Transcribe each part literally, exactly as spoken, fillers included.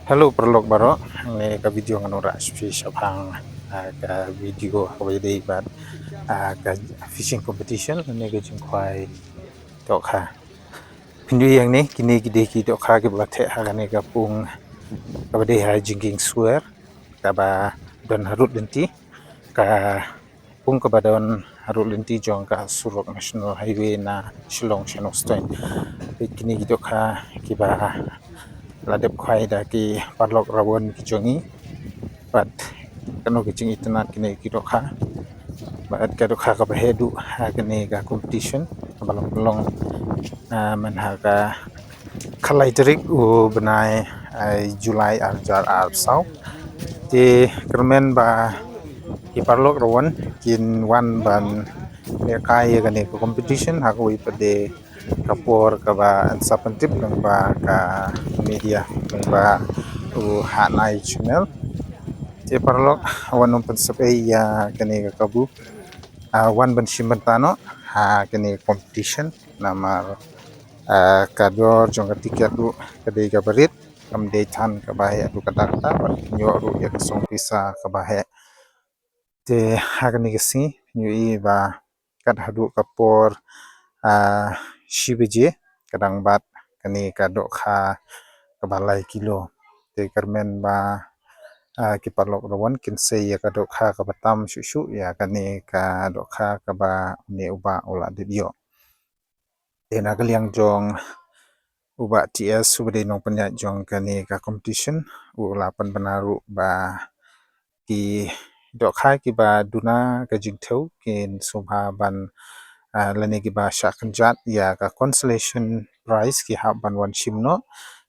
Hello paralok baroh, hangne ka video ngan wanrah shisha shaphang, ah, ka video kaba ïadei bad, ah, ka fishing competition, hangne ka jingkhwai dohkha. Pynjah ïa ngi, kine ki dei ki dohkha kiba theh ha kane ka pung kaba dei ha Jingkieng Swer, kaba don harud lynti ka pung kaba don harud lynti jong ka surok National Highway na Shillong sha Nongstoiñ. Bad kine ki dohkha kiba la dep khwai da ki paralok rawon ki jong ngi. Bad kano ki jingitynnad kine ki dohkha. Bad ka dohkha kaba heh duh ha kane ka competition kaba la pynlong, ah, man ha ka khatlai tarik u bnai, ah, July ar hajar arphew saw. Te kyrmen ba ki paralok rawon kin wan ban lehkai ïa kane ka competition ha kawei pat de ka por kaba yn sa pyntip lyngba ka media lyngba u Hanai Channel. Te paralok, wan nym pynsep ei ïa kane ka kabu, ah, wan ban shim bynta noh ha kane ka competition namar, ah, ka dor jong ka tiket ruh ka dei kaba rit, kam dei than kaba heh haduh katta katta, bad kin ïoh ruh ïa ka song pisa kaba heh. Te ha kane ka sngi ngi ïohi ba kat haduh ka por, ah, shi baje ka dang bat kane ka dohkha kaba lai kilo. Te kyrmen ba, ah, ki paralok rawon kin sei ïa ka dohkha kaba tam shuh shuh ïa kane ka dohkha kaba une u bah u la dep ïoh. Te na ka liang jong u bah T S uba dei nongpynïaid jong kane ka competition, u la pynbna ruh ba ki dohkha kiba duna ka jingthew kin sngewbha ban, ah, lane kiba shah kynjat ïa ka consolation prize ki hap ban wan shim noh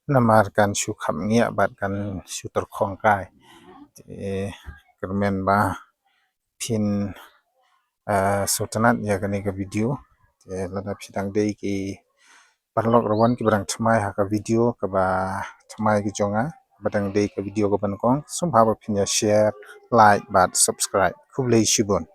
namar kan shu kham ngiah bad kan shu tyrkhong kai. Te kyrmen ba phin, ah, sngewtynnad ïa kane ka video. Te lada phi dang dei ki paralok rawon kiba dang thymmai ha ka video kaba thymmai ka jong nga, ba dang dei ka video kaba nyngkong, sngewbha ba phin ïa share, like bad subscribe. Khublei shibun.